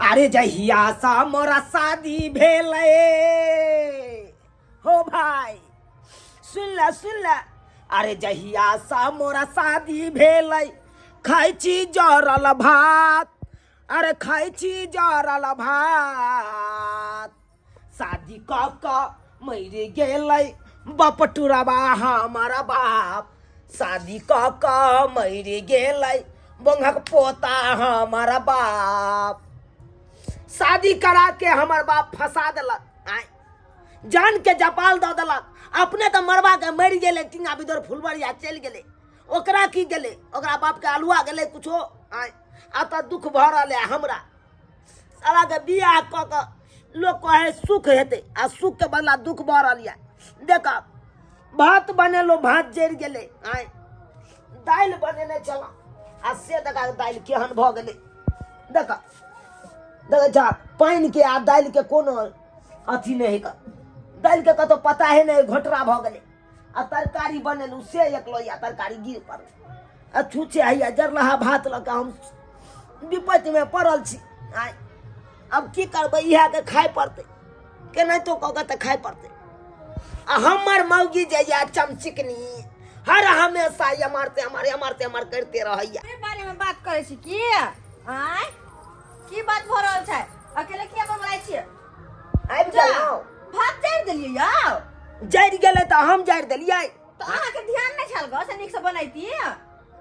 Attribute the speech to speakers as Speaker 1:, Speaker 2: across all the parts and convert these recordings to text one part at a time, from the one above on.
Speaker 1: अरे जहिया सा मोरा शादी भेलै हो भाई, सुन ल सुन ल। अरे जहिया सा मोरा शादी भेलै, खाइ छी जरल भात, अरे खाइ छी जरल भात। शादी कऽ कऽ मरि गेलै बपटुरबा हमर बाप, शादी कऽ कऽ मरि गेलै बोंगक पोता हमर बाप। शादी करा के हमर बाप फंसा देलक, आय जान के जपाल दऽ देलक। अपने तऽ मरबा के मरि गेलै, टिंगा बिदोर फुलबरिया चलि गेलै, ओकरा की गेलै, ओकरा बाप के अलुआ गेलै कुछो। आय आ तऽ दुख भऽ रहल है हमरा। साला के बियाह कऽ कऽ लोक कहै सुख हेतै, आ सुख के बदला दुख भऽ रहल यऽ। देख, भात बनेलहुँ, भात जरि गेलै। आय दालि बनेने छलहुँ, आ से देखा दालि केहन भऽ गेलै। देख, देखै छह पानिके आ दालिके कोनो अथी नहि हइ, दालिके कतहु पता हे नहि, घोटरा भऽ गेलै। आ तरकारी बनेलहुँ से एक लोहिया तरकारी गिर पड़ल, आ छुछे हैया जरलहा भात लऽ कऽ हम विपत्तिमे पड़ल छी। आँय आब की करबै, इएहके खाय पड़तै, केनाहितो कऽ कऽ तऽ खाय पड़तै। आ हमर मौगी जे यऽ चमचिकनी, हर हमेशा एम्हर से एम्हर, एम्हर से एम्हर करिते रहैया।
Speaker 2: के बारे में बात करै छी की? आँय की बात भऽ रहल छै? अकेले किया बड़बड़ाइ छियै?
Speaker 1: आबि गेलहुँ।
Speaker 2: भात जरि देलियै यौ।
Speaker 1: जरि गेलै तऽ हम जरि देलियै?
Speaker 2: तऽ अहाँके ध्यान नहि छल गो से नीक से बनैती?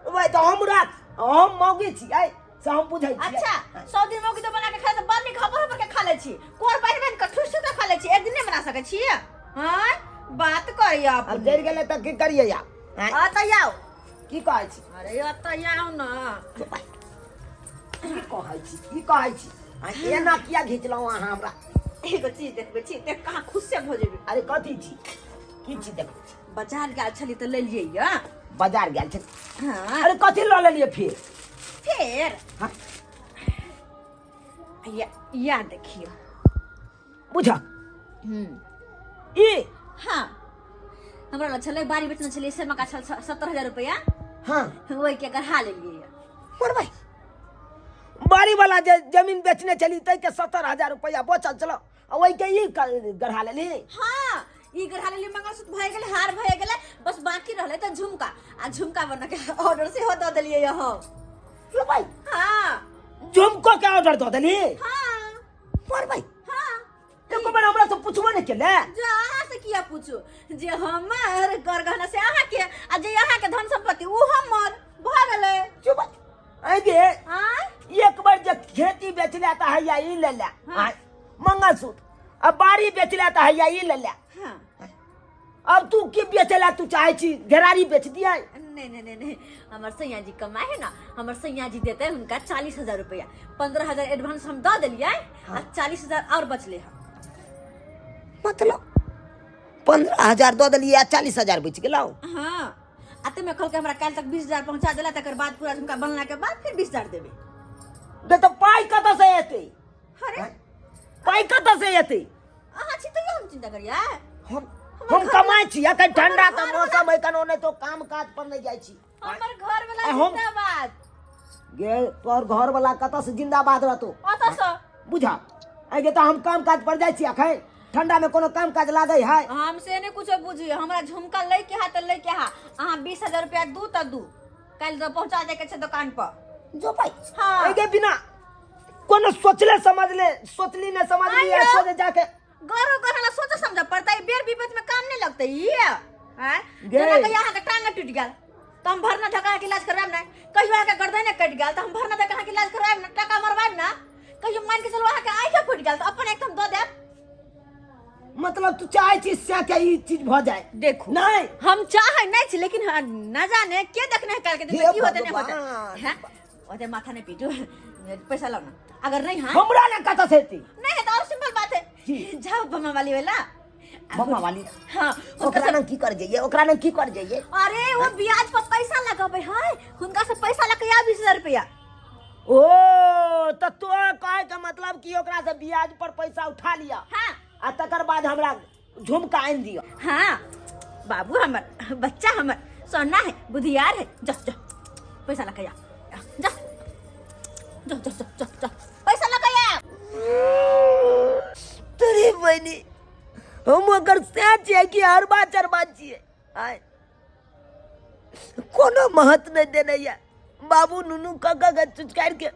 Speaker 1: ओए तऽ हमरा, हम मौगी छियै से हम बुझै छियै।
Speaker 2: अच्छा, 100 दिन मौगी तो बना के खाए तऽ बड़ नीक हबर हबर के खा लै छी, कोर बान्हि बान्हि के ठुस ठुस के खा लै छी, एक दिन नहि बना सकै छी? हँ, बात करैया।
Speaker 1: आब जरि गेलै तऽ की करियै आब? आँय?
Speaker 2: आ तऽ आउ।
Speaker 1: की कहै छी?
Speaker 2: अरे एतऽ आउ ने।
Speaker 1: की कहै छी, की कहै छी? आँय, एना किया घिचलहुँ अहाँ हमरा?
Speaker 2: एगो चीज देखबै छी, देख कहाँ खुशे भऽ जेबै।
Speaker 1: अरे कथी छी, की चीज देखबै छी?
Speaker 2: बाजार गेल छली तऽ लेलियै यऽ।
Speaker 1: बाजार गेल छली?
Speaker 2: हाँ।
Speaker 1: अरे कथी लऽ लेलियै फेर?
Speaker 2: फेर?
Speaker 1: हाँ।
Speaker 2: या या देखियौ।
Speaker 1: बुझ ई।
Speaker 2: हाँ, हमरा लग छलै, बाड़ी बेचने छलियै से मका छल 70,000 रुपया। ओहि के गढ़ा लेलियै यऽ।
Speaker 1: मरबै, बाड़ी वाला जे जमीन बेचने छली ताहि के 70,000 रुपया बचल छल, आ ओहि के ई गढ़ा लेली?
Speaker 2: हाँ, ई गढ़ा लेली। मंगलसूत्र भए गेलै, हार भए गेलै, बस बाकी रहलै तऽ झुमका, आ झुमका बना के ऑर्डर सेहो दऽ देलियै यऽ हम।
Speaker 1: मरबै।
Speaker 2: हाँ।
Speaker 1: झुमको के ऑर्डर दऽ देली?
Speaker 2: हाँ।
Speaker 1: मरबै।
Speaker 2: हाँ।
Speaker 1: एको बेर हमरा से पूछबो नहि केले।
Speaker 2: जो अहाँ से किया पूछू, जे हमर कर गहना से अहाँ के, आ जे अहाँ के धन संपत्ति उ हमर भऽ गेलै।
Speaker 1: चुप आइ गे।
Speaker 2: आँय?
Speaker 1: एक बार जे खेती बेच ले तऽ हैया ई ले ले। आँय, मंगलसूत्र आ बाड़ी बेच ले तऽ हैया ई ले ले। अब तू की बेचे ला तू चाहे छी? घेरारी बेच दिया?
Speaker 2: नहीं नहीं नहीं नहीं, हमर सैया जी कमाए है ना, हमर सैया जी देते हुनका 40,000 रुपया, 15,000 एडवांस हम दऽ देलियै आ 40,000 और बचले है।
Speaker 1: मतलब 15,000 दऽ देलियै आ 40,000 बचि गेलौ?
Speaker 2: हाँ, आ तमे कहलकै हमरा काल्हि तक 20,000 पहुंचा देला, तकर बाद पूरा झुमका बनला के बाद फिर 20,000 देबै।
Speaker 1: दे तऽ पाइ कतऽ से एतै?
Speaker 2: अरे
Speaker 1: पाइ कतऽ से एतै?
Speaker 2: अहाँ छी तैयो हम चिंता करियै?
Speaker 1: हम कमाइ छी अखन, ठंडा के मौसम है, कनो नहि तो काम काज पर नहि जाइ छी।
Speaker 2: हमर घर वाला
Speaker 1: आ हम-
Speaker 2: जिंदाबाद।
Speaker 1: गे तोहर घर वाला कतऽ से जिंदाबाद रहतो?
Speaker 2: ओतऽ से।
Speaker 1: बुझा आइ गे, तऽ हम काम काज पर जाइ छी, अखन ठंडा में कोनो काम काज लागै है?
Speaker 2: हम से नहीं कुछो बुझी, हमरा झुमका लै के हा तऽ लै के हा। अहाँ 20,000 रुपया दू तऽ दू, काल्हि तऽ पहुंचा दे के छै दुकान पर।
Speaker 1: जो भाई।
Speaker 2: हाँ।
Speaker 1: आइ गे, बिना कोनो सोचले समझले, सोचली ने समझली,
Speaker 2: आइयो।
Speaker 1: सोचे जाके
Speaker 2: गौरव करला सोचे समझ पड़ता है, बेर विपत में काम नहीं लगता ई हैं।
Speaker 1: गे।
Speaker 2: जेना कहियो अहाँके टांग टूटि गेल तऽ हम भरना धक्का के इलाज करवायब ना? कहियो अहाँके गर्दन कटि गेल तऽ हम भरना धक्का के इलाज करवायब ना, टाका मरवायब ना? कहियो मान के चलू अहाँके आँखि फूटि गेल तऽ अपन एक हम दऽ देब?
Speaker 1: मतलब तू चाहे छी से के ई चीज भऽ जाए?
Speaker 2: देखू।
Speaker 1: नहीं।
Speaker 2: हम चाहे नहीं छी, लेकिन हाँ, न जाने के देखने है काल के दिन में
Speaker 1: हे
Speaker 2: की होते नहीं होते।
Speaker 1: भगवान।
Speaker 2: हैं, ओते माथा नहीं पीटू, पैसा लाओ ना। अगर नहीं, हाँ,
Speaker 1: हमरा ना कतऽ से एतै?
Speaker 2: नहीं है तो और सिंपल बात है।
Speaker 1: की?
Speaker 2: जाओ बम्मा वाली वाला।
Speaker 1: बम्मा वाली?
Speaker 2: हाँ।
Speaker 1: ओकरा ना की कर जाइए, ओकरा ना की कर जाइए?
Speaker 2: अरे वो ब्याज पर पैसा लगाबे है, हुनका से पैसा लगे आ 20,000 रुपया।
Speaker 1: ओ तऽ तोरा कहे के मतलब कि ओकरा से ब्याज पर पैसा उठा लिया?
Speaker 2: हाँ।
Speaker 1: आ तकर बाद हमरा झुमका आनि दिअ?
Speaker 2: हाँ बाबू, हमर बच्चा हमर सोना है, बुधियार है। जा जा, पैसा लगे आ, जा जा जा जा जा जा, पैसा लगे आ।
Speaker 1: बहिनी, हम ओकर सैं छियै कि हरबा चरबा छियै? आँय, कोनो महत्व नहि देने यऽ। बाबू नुनू कऽ कऽ के चुचकारि के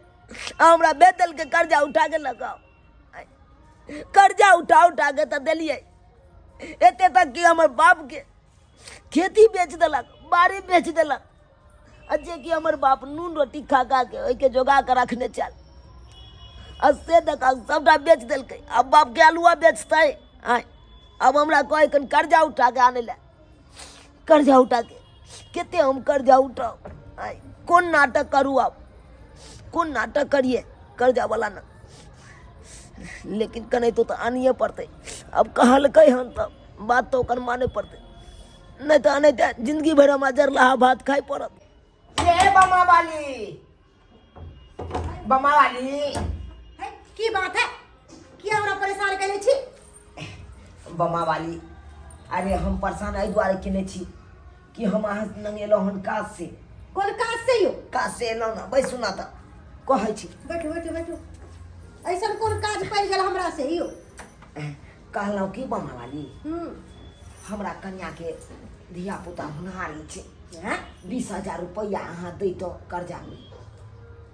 Speaker 1: हमरा भेज देलकै, कर्जा उठा के लगाओ। कर्जा उठा उठा के तऽ देलियै, एते तक कि हमर बापके खेती बेच देलक, बाड़ी बेच देलक, आ जे कि हमर बाप नून रोटी खा खा के ओहिके जोगा के रखने छल, आ से देखा सबटा बेच देलकै। आब बापके आलुआ बेचतै? आँय, आब हमरा कहै कन कर्जा उठा के आनै लए। कर्जा उठा के कते हम कर्जा उठाउ? आँय, कोन नाटक करू आब, कोन नाटक करिए कर्जा वाला ने? लेकिन कनाहितो तऽ आनिए पड़तै। आब कहलकै हन तऽ बात तऽ ओकर माने पड़तै, नहि तऽ एनाहिते जिंदगी भरि हमरा जरलाहा भात खाइ पड़त। ये बमा वाली, बमा वाली।
Speaker 2: है, की बात है? किया हमरा परेशान केने छी?
Speaker 1: बमा वाली, अरे हम परेशान एहि दुआरे केने छी कि हम अहाँ लग एलहुँ हन काज से।
Speaker 2: कोन काज से यौ?
Speaker 1: काज से एलहुँ ने, बैसू ना तऽ कहै छी।
Speaker 2: बैठू बैठू बैठू। ऐसन कोन काज पड़ि गेल हमरा से यौ?
Speaker 1: कहलहुँ की बमा वाली, हमरा कन्याके धिया पुता होनहारी छै।
Speaker 2: हैं?
Speaker 1: 20,000 रुपैआ अहाँ दैतहुँ कर्जामे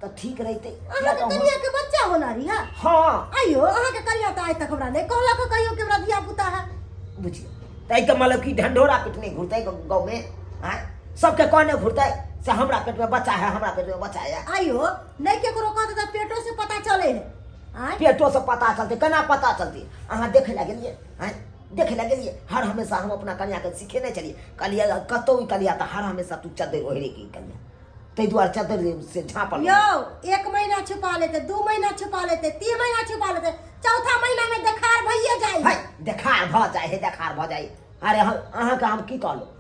Speaker 1: तऽ ठीक रहितै।
Speaker 2: अहाँके कनिया के बच्चा होना रही है?
Speaker 1: हाँ।
Speaker 2: आइयो अहाँके कनिया तऽ आइ तक हमरा नहि कहलक कहियो कि हमरा धिया पुता है।
Speaker 1: बुझियौ ताहिके मतलब कि ढंढोरा पिटने घुरतै गाँवमे? आँय, सबके कहने घुरतै से हमरा पेटमे बच्चा है, हमरा पेटमे बच्चा है।
Speaker 2: आइयो नहि केकरो कहतै तऽ पेटो से पता चले है। आँय,
Speaker 1: पेटो से पता चलतै? केना पता चलतै? अहाँ देखै लए गेलियै? आँय, देखै लए गेलियै? हर हमेशा हम अपना कनियाके सिखेने छलियै, कहलियै कतहु ई कलिया तऽ हर हमेशा तू चद्दरि ओढ़े के कनिया, ताहि दुआरे चद्दरि से झाँपल।
Speaker 2: यौ, एक महीना छुपा लेते, 2 महीना छुपा लेते, 3 महीना छुपा लेते, चौथा महीना में देखार भइए जाए।
Speaker 1: है, देखार भऽ जाइ है, देखार भऽ जाइ। अरे हम अहाँके हम की कहलहुँ,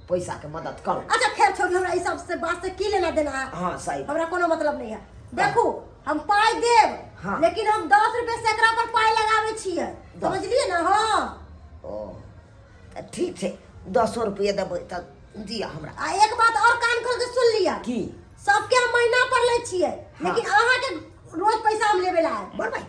Speaker 1: पैसाके मदद करू।
Speaker 2: अच्छा खैर छोड़ू, हमरा ई सब से बात से की लेना देना है?
Speaker 1: हाँ सही।
Speaker 2: हमरा कोनो मतलब नहीं है। देखू, हम पाई देब। लेकिन हम 10 रुपए सैकड़ा पर पाई लगावे छियै, समझलिए ना? हाँ।
Speaker 1: ओ तऽ ठीक छै, दसो रुपये देबै तऽ दिअ हमरा।
Speaker 2: आ एक बात और कान खोल के सुन लिया।
Speaker 1: की?
Speaker 2: सबके हम महीना पर लै छियै, लेकिन अहाँ के रोज पैसा हम लेबे ला आएब।
Speaker 1: मर भाई,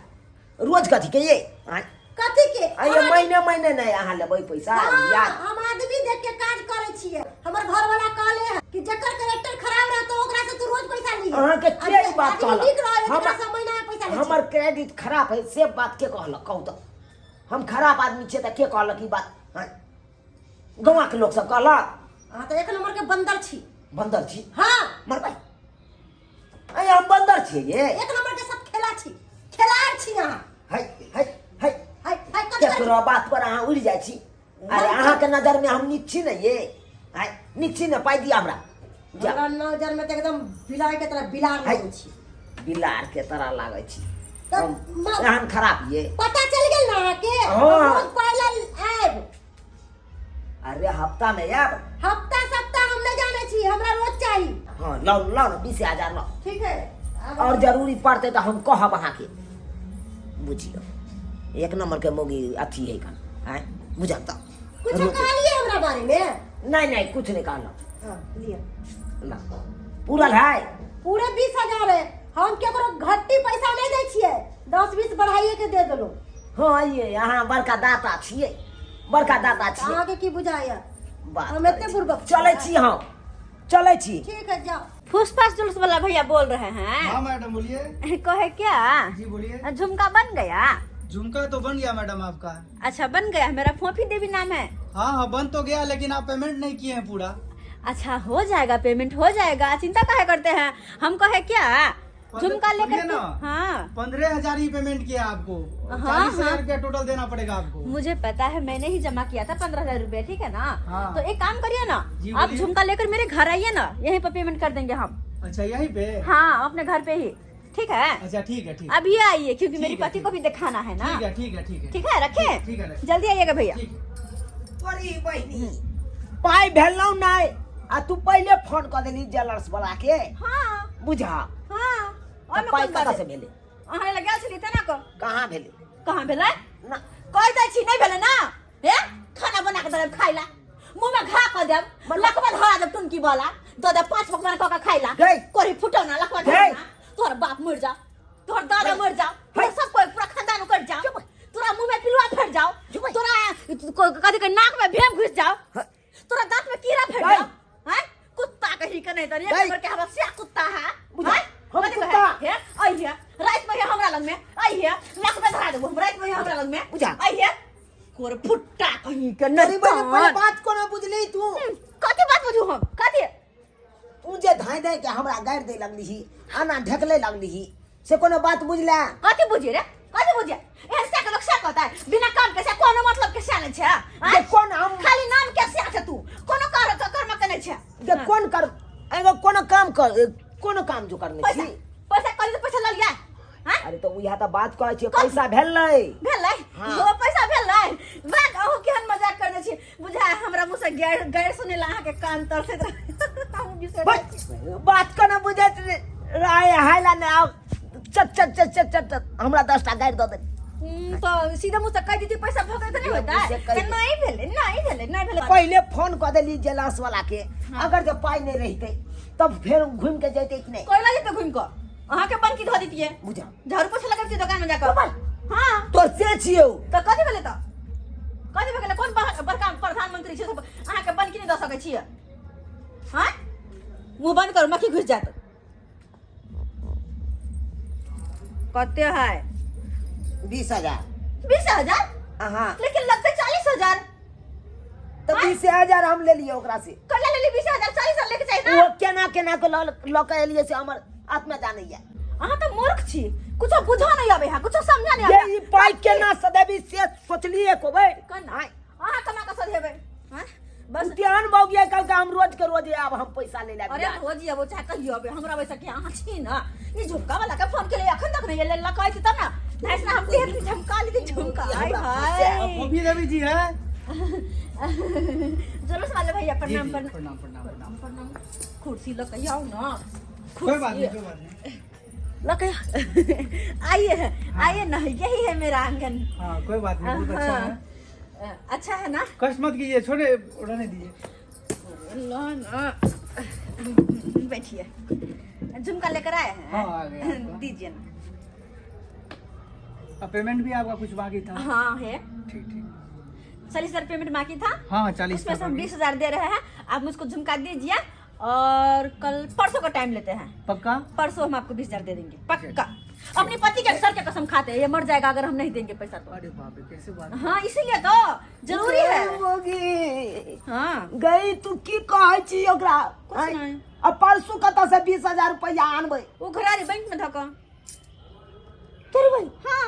Speaker 1: रोज कथी के ये? आँय?
Speaker 2: कथी के?
Speaker 1: आँय, ये
Speaker 2: अहाँ-
Speaker 1: महीने महीने नहि अहाँ लेबै पैसा?
Speaker 2: हाँ,
Speaker 1: याद
Speaker 2: हम आदमी देख के काज करे छियै। हमर घर वाला कहले है कि जकर कैरेक्टर खराब रहतो ओकरा से तू रोज पैसा ली।
Speaker 1: अहाँके के ई बात कहलक?
Speaker 2: नीक रहे ओकरा
Speaker 1: हमर-
Speaker 2: से महीना में पैसा लै।
Speaker 1: हमर क्रेडिट खराब है से बात के कहलक? कहू तऽ, हम खराब आदमी छियै तऽ के कहलक ई बात? आँय, गाँवके लोक सब कहलक?
Speaker 2: अहाँ तऽ एक नंबर के बंदर छी।
Speaker 1: बन्दर छी?
Speaker 2: हाँ।
Speaker 1: मरबै, अरे हम बन्दर छियै ये?
Speaker 2: एक नंबर के सब खेला छी, खेलाड़ छी अहाँ।
Speaker 1: है है है।
Speaker 2: है है, कथी?
Speaker 1: केकरो बात पर अहाँ उड़ि जाइ छी। अरे अहाँके नजरमे हम नीक छी ने ये? आँय, नीक छी ने? पाइ दिअ हमरा, जा।
Speaker 2: हमरा नजर में तऽ एकदम बिलाड़ के तरह बिलाड़
Speaker 1: है।
Speaker 2: लगै छी।
Speaker 1: बिलाड़ के तरह लागै छी?
Speaker 2: तऽ
Speaker 1: हम एहन खराब ये?
Speaker 2: पता चल गेल ना अहाँके?
Speaker 1: हाँ।
Speaker 2: हम रोज पाइ ला आयब।
Speaker 1: अरे हफ्ता में आयब।
Speaker 2: हफ्ता सप्ताह हम नहीं जाने छी, हमरा रोज चाही।
Speaker 1: हाँ, लाउ लाउ ने, 20,000 लाउ।
Speaker 2: ठीक है, आब।
Speaker 1: और जरूरी पड़तै तऽ हम कहब अहाँके। बुझियौ, एक नंबर के मौगी अथी है कन। आँय, बुझल तऽ
Speaker 2: कुछ कहलिए हमरा बारे में?
Speaker 1: नहीं नहीं, कुछ नहीं कहलहुँ।
Speaker 2: हाँ, लिअ।
Speaker 1: ना पूरल है?
Speaker 2: पूरे 20,000 है। हम केकरो घट्टी पैसा नहीं दै छियै, 10 20 बढ़ाइए के दे देलहुँ।
Speaker 1: हाँ ये अहाँ बड़का दाता छियै, बड़का दाता छियै।
Speaker 2: अहाँके की बुझाइए?
Speaker 1: बात
Speaker 2: हम
Speaker 1: करै
Speaker 2: एते
Speaker 1: छी।
Speaker 2: बुड़बक छियै?
Speaker 1: चलै छी, हम चलै छी।
Speaker 2: ठीक है, जाओ।
Speaker 3: पुष्पा जुलूस वाला भैया बोल रहे हैं।
Speaker 4: हाँ मैडम, बोलिए।
Speaker 3: कहे क्या?
Speaker 4: जी बोलिए।
Speaker 3: झुमका बन गया?
Speaker 4: झुमका तो बन गया मैडम आपका।
Speaker 3: अच्छा, बन गया। मेरा फोफी देवी नाम है।
Speaker 4: हाँ हाँ, बन तो गया, लेकिन आप पेमेंट नहीं किए हैं पूरा।
Speaker 3: अच्छा, हो जाएगा, पेमेंट हो जाएगा, चिंता काहे करते हैं? हम कहे क्या, झुमका लेकर
Speaker 4: सुनिए ना।
Speaker 3: हाँ।
Speaker 4: 15,000 ही पेमेंट किया आपको।
Speaker 3: हाँ,
Speaker 4: 40,000
Speaker 3: हाँ।
Speaker 4: रुपया टोटल देना पड़ेगा आपको।
Speaker 3: मुझे पता है, मैंने ही जमा किया था 15,000 रुपया, ठीक है ना?
Speaker 4: हाँ।
Speaker 3: तो एक काम करिए ना,
Speaker 4: जी,
Speaker 3: आप
Speaker 4: बोलिए।
Speaker 3: झुमका लेकर मेरे घर आइए ना, यहीं पर पेमेंट कर देंगे हम।
Speaker 4: अच्छा, यहीं पे?
Speaker 3: हाँ, अपने घर पे ही, ठीक है?
Speaker 4: अच्छा, ठीक है, ठीक है।
Speaker 3: अभी आइए, क्योंकि मेरी
Speaker 4: ठीक है,
Speaker 3: पति
Speaker 4: ठीक
Speaker 3: को भी दिखाना है ना।
Speaker 4: ठीक है, ठीक है, ठीक है।
Speaker 3: ठीक है, रखे।
Speaker 4: ठीक है, रखिए।
Speaker 3: जल्दी आइएगा भैया।
Speaker 4: ठीक है।
Speaker 1: तोरी बहिनी, पाइ भेलौ नहि आ तू पहिले फोन कऽ देली ज्वेलर्स वाला के।
Speaker 3: हाँ।
Speaker 1: बुझा।
Speaker 3: हाँ,
Speaker 1: तऽ
Speaker 3: ओहिमे
Speaker 1: पाइ
Speaker 3: कोन बात
Speaker 1: कतऽ से
Speaker 3: है?
Speaker 1: भेलै?
Speaker 3: अहाँ लग गेल छली तेना कऽ।
Speaker 1: कहाँ भेलै?
Speaker 3: कहाँ भेलै?
Speaker 1: ना।
Speaker 3: कहि दै छी, नहि भेलै ना? हे, खाना बना के देब खाइ ला, मुँह में घा कऽ देब, लकवा धरा देब, टुनकी वाला दऽ देब, पाँच पकवान कऽ के खाइ ला।
Speaker 1: गै।
Speaker 3: कोरी फुटौना लकवा
Speaker 1: गै।
Speaker 3: धरा, तोहर बाप मरि जा, तोहर दादा मरि जाओ, तोहर सब कोई पूरा खानदान उकट जाओ, तोरा मुँह में पिलुआ फट जाओ।
Speaker 2: कथी के नाक में भेम घुस जाओ।
Speaker 1: हाँ।
Speaker 2: तोरा दांत में कीड़ा फट
Speaker 1: गई।
Speaker 2: जाओ। हैं, कुत्ता कहीं के नहीं तर एक
Speaker 1: गई।
Speaker 2: नंबर के हमरा से कुत्ता है।
Speaker 1: बुझा,
Speaker 2: हैं?
Speaker 1: हम
Speaker 2: कथी कहै?
Speaker 1: कुत्ता।
Speaker 2: हे अइहे रात में हमरा लग में, अइहे लख में धरा देबो हम, रात में हमरा लग में।
Speaker 1: बुझा।
Speaker 2: अइहे कोर फुट्टा कहीं के
Speaker 1: अरे
Speaker 2: नहीं
Speaker 1: बहिनी, पहिले
Speaker 2: तर।
Speaker 1: बात कोना बुझली तू?
Speaker 2: कथी बात बुझू हम? कथी?
Speaker 1: तू जे धाय धाय के हमरा गारि दे लगली, आना ढकले लगली, से कोनो बात बुझला?
Speaker 2: कथी बुझी रे, कथी बुझे? एहन से के लोग से कहता है बिना काम के से कोनो मतलब के से नहीं छै। आँय?
Speaker 1: जे कोन हम
Speaker 2: खाली नाम के से छै, तू कोनो कर कर्म के नहीं छै।
Speaker 1: जे कोन कर एगो कोनो काम कर, कोनो काम जो करने
Speaker 2: पैसा
Speaker 1: छी।
Speaker 2: पैसा कहली तऽ पैसा लऽ लिया। आँय?
Speaker 1: अरे तऽ उएह तऽ बात कहै छियै, पैसा भेलै।
Speaker 2: भेलै?
Speaker 1: हाँ।
Speaker 2: हो पैसा भेलै। बात अहूँ केहन मजाक करने छी, बुझा हमरा मुँह से गैर गैर सुनै ला अहाँके कान तरसैत रहै। हम बिसरि जाइ छी।
Speaker 1: बात कोना बुझैत राय हाइला ने आब चट चट चट चट चट चट हमरा 10टा गारि दऽ दे।
Speaker 2: तऽ सीधा मुँह से कहि देती पैसा भऽ गेल तऽ नहि होतै?
Speaker 1: मुँह से कहि
Speaker 2: तऽ नहि भेलै, नहि भेलै, नहि भेलै।
Speaker 1: पहिले फोन कऽ देली जेलास वाला के, अगर जे पाइ नहि रहितै तब फेर घुमि के जैतै कि नहि?
Speaker 2: कोयला जेतै घुमि कऽ, अहाँके बनकी धऽ दितियै।
Speaker 1: बुझा।
Speaker 2: झाड़ू पोछा लगबितियै दोकान में जाकऽ। हाँ।
Speaker 1: तोर से छियौ।
Speaker 2: तऽ कथी भेलै? तऽ कथी भऽ गेलै? कोन बड़का प्रधानमंत्री छै अहाँके बनकी नहि दऽ सकै छियै? हाँ, मुँह बंद करू, मक्खी घुसि जायत। कते है?
Speaker 1: 20,000।
Speaker 2: 20,000?
Speaker 1: हाँ।
Speaker 2: लेकिन लगतै 40,000।
Speaker 1: तऽ 20,000 हम लेलियै ओकरा से।
Speaker 2: कहिया लेली 20,000? 40,000 लेके चाही ना।
Speaker 1: ओ केना केना के लऽ के एलियै से हमर आत्मा जानैया।
Speaker 2: अहाँ तऽ मूर्ख छी, कुछो बुझो नहीं आबै है, कुछो समझा नहीं
Speaker 1: ये
Speaker 2: आबै।
Speaker 1: ई पाइ केना सदेबी से सोचलियै एको बेर?
Speaker 2: केना अहाँ कमा कऽ सधेबै? हाँ? बस
Speaker 1: तेहन भऽ गेल कल हम रोज के रोज आब हम पैसा ले लाबी।
Speaker 2: अरे रोज आबो चाहे कहियो आबे, हमरा वैसा के अहाँ छी ना। ई झुमका वाला के फोन केले अखन तक नहीं एले, लकाइ तब ना नाइस ना हम तेहन झुमका लेती झुमका। हाय हाय।
Speaker 4: गोपी देवी जी है।
Speaker 2: जोरस वाले भैया प्रणाम।
Speaker 4: जी,
Speaker 2: प्रणाम
Speaker 4: प्रणाम प्रणाम प्रणाम।
Speaker 2: प्रणाम। कुर्सी लऽ आओ ना।
Speaker 4: कोई बात नहीं, कोई बात नहीं।
Speaker 2: लऽ आइए आइए ना, यही है मेरा आंगन।
Speaker 4: हाँ कोई बात नहीं, बहुत अच्छा है।
Speaker 2: अच्छा है ना?
Speaker 4: कष्ट मत कीजिए, छोड़े उड़ाने दीजिए।
Speaker 2: लो ना, बैठिए। झुमका लेकर आए हैं?
Speaker 4: हाँ, आ गया आपका।
Speaker 2: दीजिए ना।
Speaker 4: अब पेमेंट भी आपका कुछ बाकी था।
Speaker 2: हाँ है।
Speaker 4: ठीक ठीक।
Speaker 2: 40,000 पेमेंट बाकी था।
Speaker 4: हाँ 40
Speaker 2: उसमें से हम
Speaker 4: बाकी।
Speaker 2: 20,000 दे रहे हैं, आप मुझको झुमका दीजिए और कल परसों का टाइम लेते हैं।
Speaker 4: पक्का?
Speaker 2: परसों हम आपको 20,000 दे देंगे पक्का। अपने पति के सर के कसम खाते हैं, ये मर जाएगा अगर हम नहीं देंगे पैसा तो।
Speaker 4: अरे बाप रे, कैसे बात?
Speaker 2: हाँ इसीलिए तो जरूरी है।
Speaker 1: मोगी।
Speaker 2: हाँ।
Speaker 1: गई तू की कहै छी ओकरा?
Speaker 2: कुछ नहीं।
Speaker 1: आ परसों कतऽ से 20,000 रुपया आनबै?
Speaker 2: वो घरारी बैंक में धका।
Speaker 1: तोरे भाई?
Speaker 2: हाँ।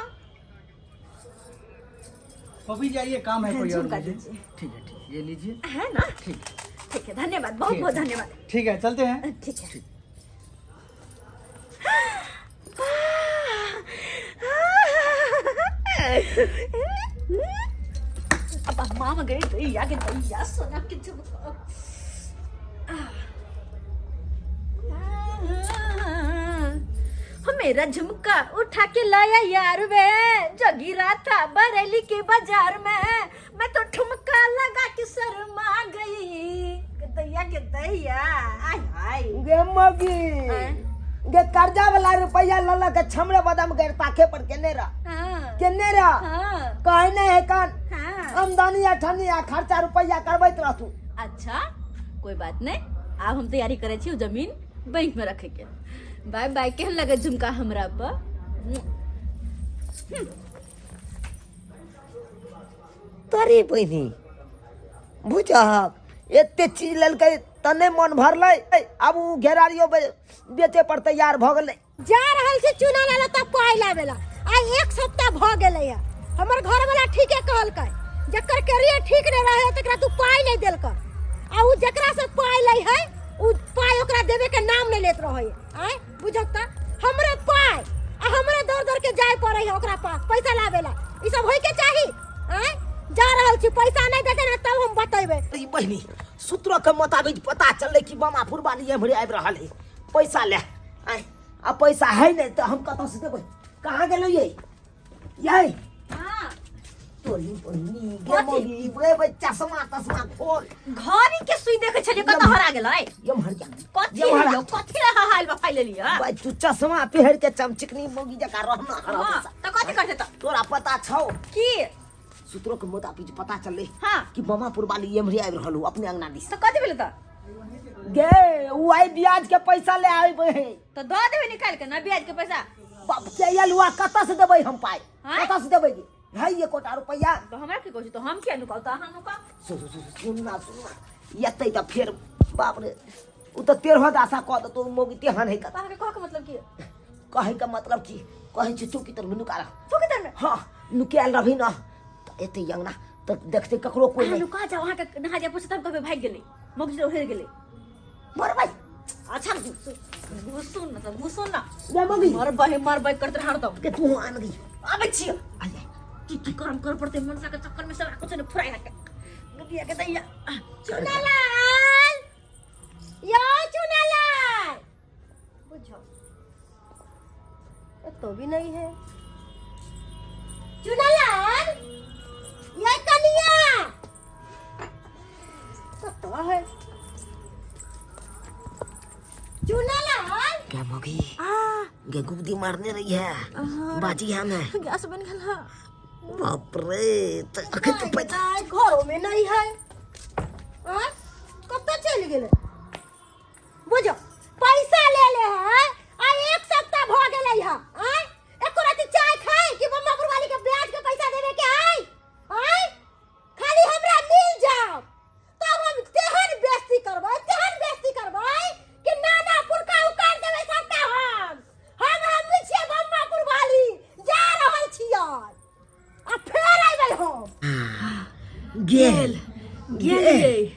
Speaker 4: पपी जाइए, काम है कोई और
Speaker 2: झुमका
Speaker 4: मुझे।
Speaker 2: दीजिए।
Speaker 4: ठीक है ठीक, ये लीजिए।
Speaker 2: है ना?
Speaker 4: ठीक।
Speaker 2: ठीक है, धन्यवाद, बहुत
Speaker 4: ठीक
Speaker 2: बहुत
Speaker 4: है।
Speaker 2: धन्यवाद।
Speaker 4: ठीक है, चलते हैं।
Speaker 2: ठीक है। अब मामा गई दैया के दैया सोना के झुमका। मेरा झुमका उठा के लाया यार वे, जो गिरा था बरेली के बाजार में, मैं तो ठुमका लगा के शर्मा गई। दैया के दैया, आय हाय।
Speaker 1: गे मगी।
Speaker 2: आँय?
Speaker 1: गे कर्जा वाला रुपया लऽ लऽ के छमरे बदाम गैर ताके पर केने रह।
Speaker 2: हाँ।
Speaker 1: केने रह।
Speaker 2: हाँ।
Speaker 1: कहै नहि है कान।
Speaker 2: हाँ।
Speaker 1: आमदनी अठन्नी आ खर्चा रुपया करबैत रहतू।
Speaker 2: अच्छा कोई बात नहीं, आब हम तैयारी करै छी जमीन बैंक में रखे के। बाय बाय। केहन लगे झुमका हमरा पर?
Speaker 1: तोरे बहिनी बुझहक एते चीज लेलकै तऽ नहि मन भरलै, आब ओ घेरारियो बेचे पर तैयार भऽ गेलै।
Speaker 5: जा रहल छी चूना लाला तब पाइ लाबे ला, आइ एक सप्ताह भऽ गेलै है। हमर घरवाला ठीके कहलकै, जकर करियर ठीक नहीं रहे तकरा तू पाइ नहीं देलकर, आ उ जकरा से पाइ लै है उ पाइ ओकरा देवे के नाम नहीं लेत रहे। आय बुझक त हमरे पाइ आ हमरे दौड़ दौड़ के जाय पड़े है ओकरा पास पैसा लाबे ला, ई सब होय के चाही। आय जा रहल छी, पैसा नहीं देते ना तब हम बतेबै।
Speaker 1: ई बहिनी सूत्र के मुताबिक पता चललै कि बमा फुरबानी एम्हरे आबि रहल है, पैसा ले आय। आ पैसा है नहीं तो हम कतऽ से देबै? कहाँ गेलै ये? ये?
Speaker 2: हाँ।
Speaker 1: तोरी बहिनी गे
Speaker 2: कथी?
Speaker 1: मौगी, गे बे चश्मा तश्मा खोल।
Speaker 2: घड़ी के सुई देखे छलियै कतऽ हरा गेलै?
Speaker 1: एम्हर जा।
Speaker 2: कथी
Speaker 1: एम्हर आ।
Speaker 2: यौ, कथी रहा हाल बफाइ लेलियै?
Speaker 1: भाई तू चश्मा पहिर के चमचिकनी मौगी जकाँ रहना हरा
Speaker 2: हाँ,
Speaker 1: हमेशा।
Speaker 2: तऽ कथी करतै तऽ?
Speaker 1: तोरा पता छौ
Speaker 2: की?
Speaker 1: सूत्रों के मुताबिक पता चलले
Speaker 3: हाँ।
Speaker 1: कि बमापुर वाली एम्हरे आबि रहल हो अपने अंगना दिस।
Speaker 3: तो कथी भेलै तऽ?
Speaker 1: गे उ आई ब्याज के पैसा ले आबे है।
Speaker 3: तऽ दऽ देबै निकालि के ना ब्याज के पैसा।
Speaker 1: बाप के अलुआ कतऽ से देबै हम पाइ?
Speaker 3: आँय?
Speaker 1: कतऽ से देबै गे? है एकोटा रुपैआ?
Speaker 3: तऽ हमरा की कहै छी, तऽ हम किया नुकाउ, तऽ अहाँ नुकाउ।
Speaker 1: सुन सुन सुन, सुन ना सुन ना, एतै तऽ फेर बाप रे उ तऽ तेरह दासा कऽ देतौ मौगी तेहन है।
Speaker 3: तऽ अहाँके कहके मतलब की?
Speaker 1: कहै के मतलब की कहै छै, चौकी तर में नुका रह।
Speaker 3: चौकी तर में?
Speaker 1: हाँ, नुकायल रहबही ना तऽ एतै अंगना तऽ देखतै ककरो कोइ
Speaker 3: अहाँ
Speaker 1: नहि।
Speaker 3: नुका जाउ, अहाँके नहा जाय पूछत, हम कहबै भागि गेलै मौगी, हेर गेलै।
Speaker 1: मरबै।
Speaker 3: अच्छा घुसू न तऽ घुसू न।
Speaker 1: गे मौगी।
Speaker 3: मरबै मरबै करते हरदम।
Speaker 1: के तू आन गई?
Speaker 3: आबै छियै।
Speaker 1: आ जा।
Speaker 3: की की काम कर पड़तै मनसा के चक्कर में, सब कुछ ने फुराइ के गदिया के दैया।
Speaker 5: चुनालाल, यो चुनालाल, बुझो ये तो भी नहीं है। चुनालाल, ये कनिया कत्तो है चुनालाल?
Speaker 1: क्या मौगी गे गुब्दी मारने रही है बाजी है मैं।
Speaker 3: गैस बन गेल हा।
Speaker 1: बाप रे, तऽ अखन तऽ पैसा
Speaker 5: नहीं, घरों में नहीं है। आँय? कत्तो चलि गेलै? बुझो पैसा ले ले है आ एक सप्ताह भ गेलै है। आँय, एको राति चाय खाय कि बम्मापुर वाली के ब्याज के पैसा देवे के आय? आँय, खाली हमरा मिल जाओ तब हम तेहन बेइज्जती करबै, तेहन बेइज्जती करबै कि नाना पुरका उकाड़ देबै सबटा। हम हम हम छियै बम्मापुर वाली, जा रहल छियै आ फेर अयबै हम।
Speaker 1: गेल।
Speaker 3: गेल ये,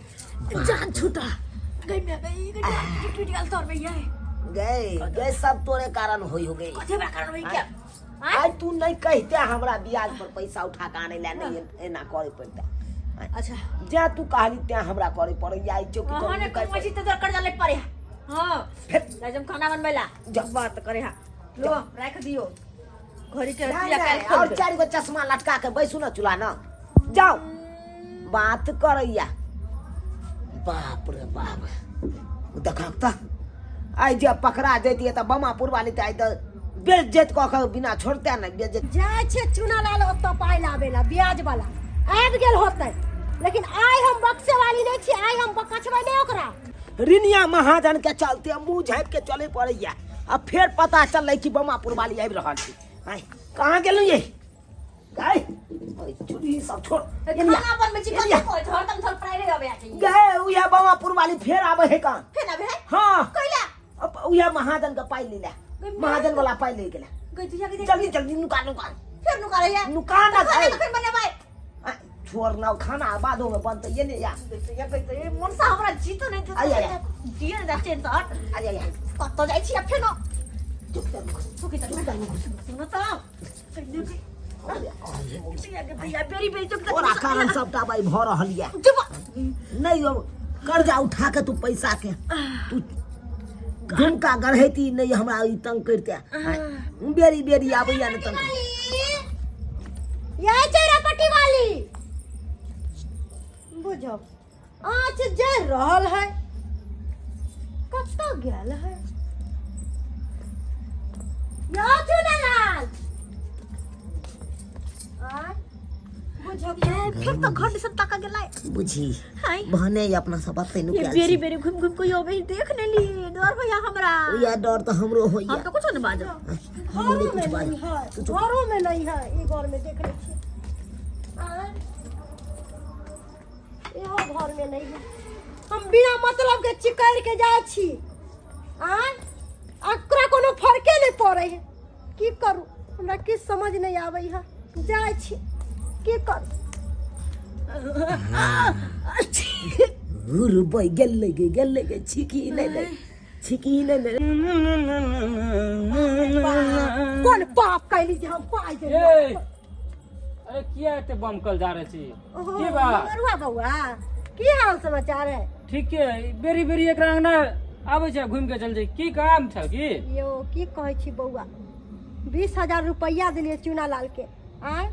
Speaker 3: जान छूटा गई में गई गई, जान टूट गेल तोर में ये।
Speaker 1: गए गए, सब तोरे कारण होई हो गई।
Speaker 3: कथी हमरा कारण होई क्या?
Speaker 1: आइ तू नहीं कहते हमरा ब्याज पर पैसा उठा के आने ला नहीं एना करे पड़ता।
Speaker 3: अच्छा।
Speaker 1: जा तू कहली त्या हमरा करे पड़े आई चौकी
Speaker 3: हाँ ने कमाई छी त तोर कर्जा ले पड़े। हां,
Speaker 1: फिर
Speaker 3: जा खाना बनबै ला।
Speaker 1: जा।
Speaker 3: बात करे। हां लो, राख दियो घड़ी के।
Speaker 1: नहीं,
Speaker 3: रतिया
Speaker 1: नहीं,
Speaker 3: काल्हि
Speaker 1: और
Speaker 3: खोलबै।
Speaker 1: चार गो चश्मा लटका के बैसू ना चूल्हा ना, जाओ बात करैया। बाप रे बाप, देखक तऽ आइ जे पकड़ा जैतियै तऽ बमापुर वाली तऽ आइ तऽ बेज्जत कऽ के बिना छोड़ते ने बेज्जत।
Speaker 5: जाइ छै चुनालाल ओतऽ पाइ लाबै ला, ब्याज वाला आबि गेल होतै, लेकिन आइ हम बक्से वाली नहि छी, आइ हम बकछबै नहि ओकरा।
Speaker 1: रिनिया महाजन के चलते मुँह झाँपि के चले पड़ैया आ फेर पता चललै कि बमापुर वाली आबि रहल छै। आइ कहाँ गेलहुँ ये गाय? ओइ चूड़ी सब छोड़।
Speaker 3: खाना बनबै छी, कथी कहै छै हरदम थोड़ प्राइवेट आबै छै।
Speaker 1: गए उहे बमापुर वाली फेर आबै है कहाँ?
Speaker 3: फेर आबै है?
Speaker 1: हाँ।
Speaker 3: कैला?
Speaker 1: अब उहे महाजन के पाइ ले ले, महाजन वाला पाइ ले गेला।
Speaker 3: गई तुझा के।
Speaker 1: जल्दी जल्दी नुका नुका।
Speaker 3: फेर नुका रही है?
Speaker 1: नुका ना।
Speaker 3: खाना
Speaker 1: गए
Speaker 3: कखन बनेबै?
Speaker 1: आ, छोड़ ना, खाना बादो में बनते ये ने या।
Speaker 3: गई गई तो ये मनसा हमरा जीतो नहीं
Speaker 1: आइ, आइ, आइ।
Speaker 3: दिए ने जा चेन तो हट।
Speaker 1: आ जा या।
Speaker 3: कतऽ जाइ छी फेर?
Speaker 1: चुप कर।
Speaker 3: सुखी तऽ सुन तऽ भैया, बेरी बेरी चुप।
Speaker 1: तोरा कारण सबटा भाई भऽ रहल यऽ।
Speaker 3: चुप।
Speaker 1: नहीं यौ, कर्जा उठा के तू पैसा के तू झुमका गढ़ैती नहीं, हमरा ई तंग करते बेरी बेरी आबैया ने तंग।
Speaker 5: ये चेरापट्टी वाली, बुझो आँच जर रहल है, कतऽ गेल है? यो चुनालाल, आँय, बुझो
Speaker 3: फिर तो घर दिसन ताका गेलै।
Speaker 1: बुझी
Speaker 3: हाय।
Speaker 1: बहने ही अपना सब अते
Speaker 3: ये
Speaker 1: नुकायल
Speaker 3: बेरी
Speaker 1: छी।
Speaker 3: बेरी घूम घूम के यो देख ने ली, डर भैया हमरा।
Speaker 1: या डर तऽ हमरो होइया।
Speaker 3: हम तो कुछ नहीं बाजब।
Speaker 1: हमरो
Speaker 5: घरों
Speaker 1: नहि
Speaker 5: में
Speaker 1: कुछ बाज।
Speaker 5: नहीं है, घरों में नहीं है। ई घर में देख लै छी। आँय, इहो घर में नहीं है। हम बिना मतलब के चिकड़ के जाइ छी। आँय, ओकरा कोनो फर्के नहि पड़ै है। की करू, हमरा किछु समझ नहि आबै है। जाइ छी, की करू?
Speaker 1: रुबै गेलै गे गेलै गे, छिकी नहि दै, छिकी नहि दै।
Speaker 5: कोन पाप कैली जे हम पाइ
Speaker 6: ए,
Speaker 5: देलियै?
Speaker 6: अरे किया एते बमकल जा रहल छी?
Speaker 5: ओहो,
Speaker 6: की बात?
Speaker 5: मरुआ बौआ, की हाल समाचार है?
Speaker 6: ठीक है। बेरी बेरी एकरा अंगना आबै छै, घुमि के चल जाइ, की काम छ की?
Speaker 5: यौ, की कहै छी बौआ, 20,000 रुपैआ देलियै चूना लाल के। आँय,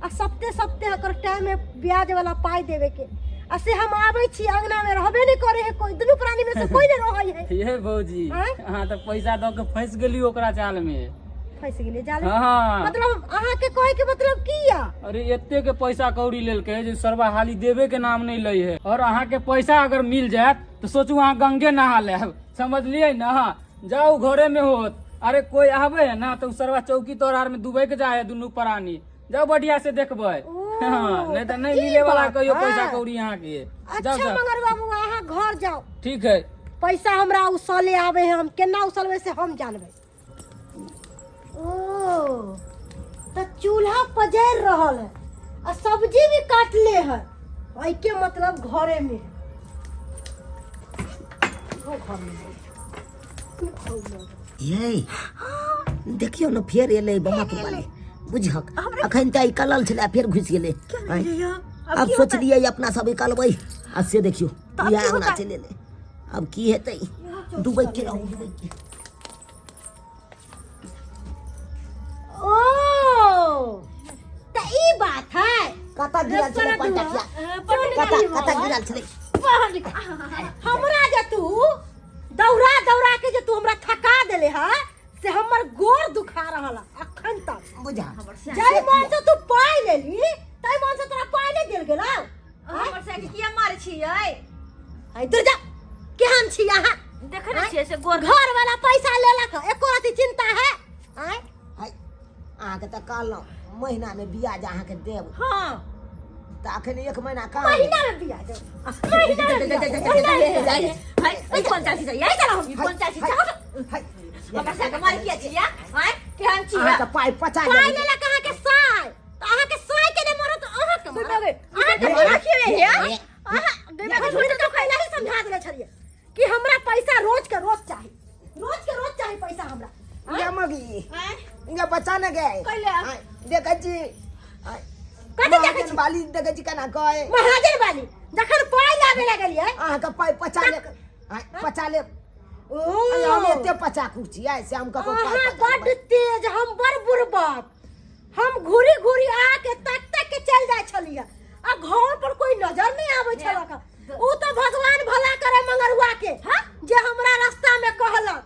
Speaker 5: आ सप्ते सप्ते ओकर टाइम है ब्याज वाला पाइ देवे के, आ से हम आबै छी अंगना में रहबे नहीं करे है कोई, दुनू प्राणी में से कोई नहीं रहै है।
Speaker 6: ये भौजी।
Speaker 5: आँय?
Speaker 6: अहाँ तऽ पैसा दऽ के फँसि गेली ओकरा चाल में।
Speaker 5: फंस गेलियै जाल में।
Speaker 6: हाँ
Speaker 5: मतलब अहाँ के कहे के मतलब की या
Speaker 6: अरे एते के पैसा कौड़ी लेलकै जे सरवा हाली देवे के नाम नहीं लै है और अहाँ के पैसा अगर मिल जायत तो सोचू अहाँ गंगे नहा लेब समझलियै ना जाउ घरे में होत अरे कोई आवे है ना तो उ सरवा चौकी तोर आर में डूबे के जाए है दुनू प्राणी जाओ बढ़िया से देखबै
Speaker 5: ओ,
Speaker 6: हाँ, नहीं तो नहीं
Speaker 5: ई
Speaker 6: मिले वाला
Speaker 5: बात
Speaker 6: कहियो
Speaker 5: है।
Speaker 6: पैसा कौड़ी अहाँ के जाओ
Speaker 5: अच्छा
Speaker 6: जाओ
Speaker 5: मगर बाबू अहाँ घर जाओ
Speaker 6: ठीक है
Speaker 5: पैसा हमरा उसले आवे है हम केना उसलबै से हम जानबै ओ त चूल्हा पजर रहल है आ सब्जी भी काटले है एके मतलब घरे में है ओ घर में है।
Speaker 1: ये देखियौ ने फेर एलै बमापुर वाली बुझहक अखन तऽ निकलल छलै फेर घुसि गेलै आँय। आब सोचलियै अपना सब निकलबै आ से देखियौ इएह अङ्गना चलि एलै आब की हेतै डूबै के रहू डूबै के
Speaker 5: ओ त ई बात है
Speaker 1: कतऽ गिरल छलै पंटकिया कतऽ कतऽ गिरल छलै
Speaker 5: हमरा जे तू दौड़ा दौड़ा के जे तू हमरा थका देले है से हमर गोर दुखा रहल है अखन तक
Speaker 1: बुझा
Speaker 5: जाहि मन से तू पाई लेली ताहि मन से तोरा पाई नहीं देल गेल
Speaker 3: हमर साइकिल किया मारै छियै
Speaker 5: है दूर जा केहन छी अहाँ
Speaker 3: देखै नै छियै से गोर
Speaker 5: घर वाला पैसा लेलक एको रति चिंता है आँय
Speaker 1: है अहाँके तऽ कहलहुँ महीनामे ब्याज अहाँके देब
Speaker 3: हाँ
Speaker 1: तऽ अखन एक महीना कहाँ
Speaker 5: महीना में बियाज महीना में बियाज महीना में बियाज
Speaker 3: है ई कोन चाची छै यही चला ई कोन चाची छै
Speaker 1: है
Speaker 3: हमर साइकिल मारै किया छियै आँय केहन छियै
Speaker 1: अहाँके पाइ पचा
Speaker 5: पाइ
Speaker 1: गेल
Speaker 5: लेलक अहाँके साय तऽ अहाँके साय के नहि मरत अहाँके मरत अहाँके
Speaker 3: गोरा खिएबै हे
Speaker 5: अहाँ झूठ तो पहले ही समझा देले छलियै कि हमरा पैसा रोज के रोज चाही रोज के रोज चाही पैसा हमरा
Speaker 1: ये मगी ये बच्चा ने गए
Speaker 3: कैले?
Speaker 1: आय, देखै छी आय,
Speaker 5: कथी देखै
Speaker 1: महाजन
Speaker 5: छी?
Speaker 1: वाली देखै छी केना कहै
Speaker 5: महाजन वाली जखन पाइ लाबे लगलियै
Speaker 1: अहाँके पाइ पचा लेब आय, पचा लेब
Speaker 5: ओ
Speaker 1: अरे हम एते पचा कुर्सी आय से हम ककरो पाइ
Speaker 5: अहाँ
Speaker 1: पचा
Speaker 5: बड्ड
Speaker 1: लेबै।
Speaker 5: तेज हम बड़ बुड़बक हम घूरी घूरी आके तक तक के चल जाइ छलियै आ घर पर कोई नजर नहीं आबै छलक उ तो भगवान भला करे मंगरुआ के जे हमरा रास्ता में कहलक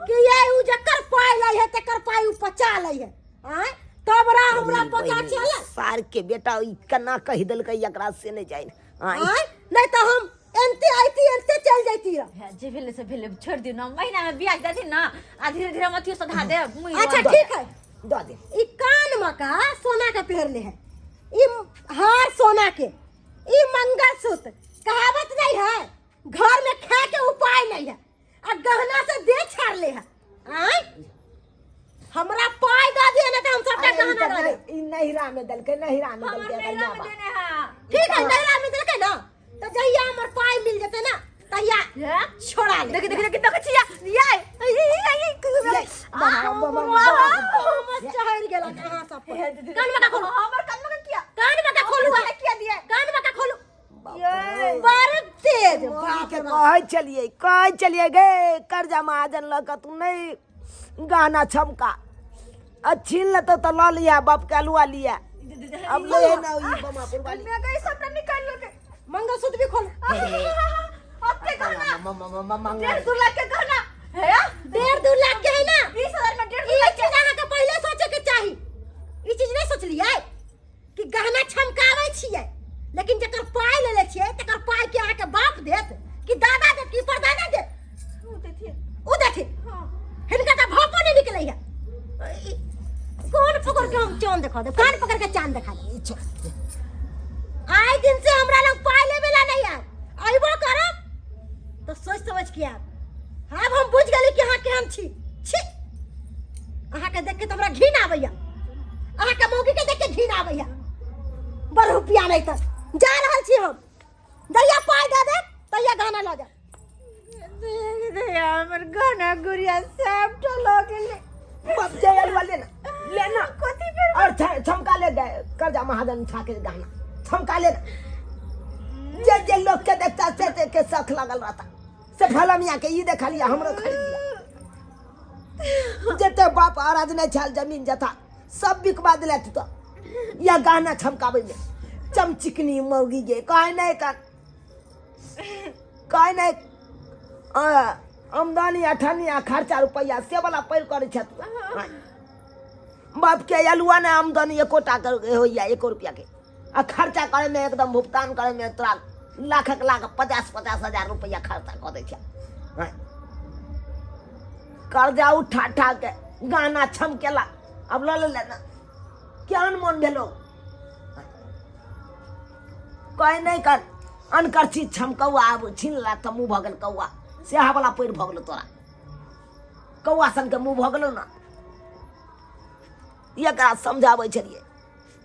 Speaker 5: कि ये उ जकर पाइ लै है तकर पाइ उ पचा लै है आँय तब रा हमरा पता चलल
Speaker 1: सार के बेटा ई केना कहि देलकै एकरा से नहि जानि आँय
Speaker 5: आँय नहीं तो हम एनते आइती एनते चल जाती रह
Speaker 3: हे, जे भेलै से भेलै छोड़ि दियौ ने महीना में ब्याज देथिन ने आ धीरे धीरे हम अथियो सधा देब मुँह
Speaker 5: अच्छा ठीक है
Speaker 1: दऽ दे
Speaker 5: ई कान में का सोना के पहरले है ई हार सोना के ई मंगलसूत्र कहावत नहीं है घर में खाए के उपाय नहीं है आ गहना से दे छाड़ ले है आय हमरा पाई दऽ दिअ नहीं तो हम सबटा
Speaker 1: अरे ई
Speaker 5: गहना
Speaker 1: तऽ
Speaker 5: दऽ देब
Speaker 1: नहि- ई नैहरा में देलकै नैहरा में
Speaker 3: हमर
Speaker 1: देलकै
Speaker 3: नैहरा में
Speaker 1: एकर
Speaker 3: देने है
Speaker 5: ठीक है नैहरा में देलकै ना तो जहिया हमर पाई मिल जेतै ना तहिया
Speaker 3: हे?
Speaker 5: छोड़ा ले
Speaker 3: देखि देखि देखि देखै छियै ये ये ये ये
Speaker 5: चढ़ गेल अहाँ सब पर कान में का खोलू
Speaker 3: हमर कान में किया
Speaker 5: कान में का खोलू
Speaker 3: किया दिया
Speaker 5: कान में का खोलू बड़ तेज
Speaker 1: बाप के कहै छलियै कहै छलियै गे कर्जा महाजन लऽ कऽ तू नहि गहना छमका आ छीन लेतौ तऽ लऽ लिअ बाप के अलुआ लिअ अब ले ना ई बमापुर वाली
Speaker 3: मैं गई सबटा निकाल लेके
Speaker 5: मंगलसूत्र भी खोल
Speaker 3: अब के गहना
Speaker 1: मंगल
Speaker 3: डेढ़ दू लाख के गहना है
Speaker 5: डेढ़ दू लाख के है ना
Speaker 3: 20,000 में डेढ़ दू
Speaker 5: ई
Speaker 3: लाख
Speaker 5: चीज अहाँके पहिले सोचे के चाही ई चीज नहीं सोचलियै कि गहना छमकाबै छियै लेकिन जकर पाइ लेले छियै तकर पाइ के अहाँके बाप देत कि दादा देत कि परदादा देत
Speaker 3: उ देथिन
Speaker 5: उ देथिन हिनका तऽ भापो नहीं निकलै है ई कोन पकड़ के हम चांद देखा दे कान पकड़ के चांद देखा दे आइ दिन से हमरा लग पाइ लेबे ला नहीं आयल अइबो करब तो सोच समझ के आयब आब हम बुझ गेली कि अहाँ केहन छी छी अहाँके देख के तऽ हमरा घिन आबैया अहाँके मौगी के देख के घिन आबैया बड़ रुपया नहीं तऽ जा रहल छी हम जहिया पाइ दऽ देब तहिया गहना लऽ जायब
Speaker 2: हमर गहना गुड़िया सबटा लऽ गेलै
Speaker 1: बाप जय अलवा लेना लेना
Speaker 2: कथी फेर
Speaker 1: और छमका ले गए कर्जा महाजन उठा के गहना छमका लेना जे जे लोग के देखता से से के शौक लगल रहता से फलमिया के ई देखा लिया हमरो खरीद लिया जते बाप अराज नहीं छल जमीन जथा सब बिकवा दिला तू तो या गहना छमकावे में चमचिकनी मौगी गे कहे नहीं कर कहे नहीं आमदनी अठन्नी आ खर्चा रुपैआ से वाला पैर करै छथि। बापके अलुआ ने आमदनी एकोटा के होइया एको रुपया के आ खर्चा करैमे एकदम भुगतान करैमे तोरा लाखक लाख 50-50 हजार रुपैआ खर्चा कऽ दै छै। आँय। कर्जा उठा उठा के गाना छमकेला अब लऽ लेले ने केहन मोन भेलो कहे नहि कर अनकर चीज छमकौआ आब छीन ला तऽ मुँह भऽ गेल कौआ सएह वाला पैर भऽ गेलो तोरा कौआ सनके मुँह भऽ गेलो ने। एकरा समझाबै छलियै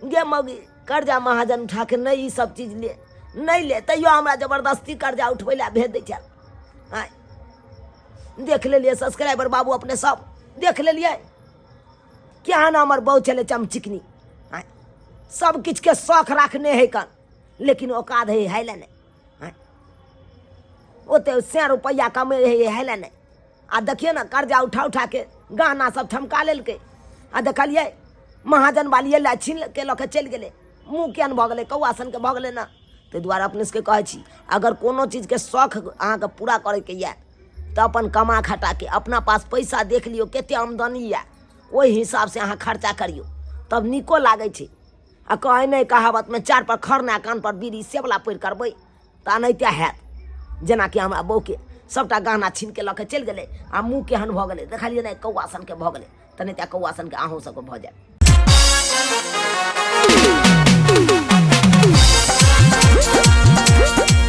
Speaker 1: गे मौगी कर्जा महाजन उठा के नहि ई सब चीज ले नहि ले, तैयो हमरा जबरदस्ती कर्जा उठबै लए भेज दै छल। आँय देख लेलियै सब्सक्राइबर बाबू अपने सब देख लेलियै केहन हमर बहू छलै चमचिकनी। आँय सब किछुके शौख राखने है कन, लेकिन औकात है है ले नहि। आँय ओते 100 रुपैआ कमे है है ले नहि। आ देखियौ ने कर्जा उठा उठा के गहना सब ठमका लेलकै आ देखलियै महाजन वाली एलै छीन के लऽ के चलि गेलै। मुँह केहन भऽ गेलै कौआ सनके भऽ गेलै ने। ताहि दुआरे अपने सबके कहै छी अगर कोनो चीजके शौख अहाँके पूरा करैके यऽ तऽ अपन कमा खटाके अपना पास पैसा देख लियौ कते आमदनी यऽ ओहि हिसाबसँ अहाँ खर्चा करियौ तब नीको लागै छै। आ कहै नहि कहावतमे चार पर खरना कान पर बीड़ी से वला पैर करबै तऽ एनाहिते हैत। जेनाकि हमरा बहूके सबटा गहना छीनके लऽ के चलि गेलै आ मुँह केहन भऽ गेलै देखलियै नहि कौआ सनके भऽ गेलै, तेनाहिते कौआ सनके अहूँ सबके भऽ जायत।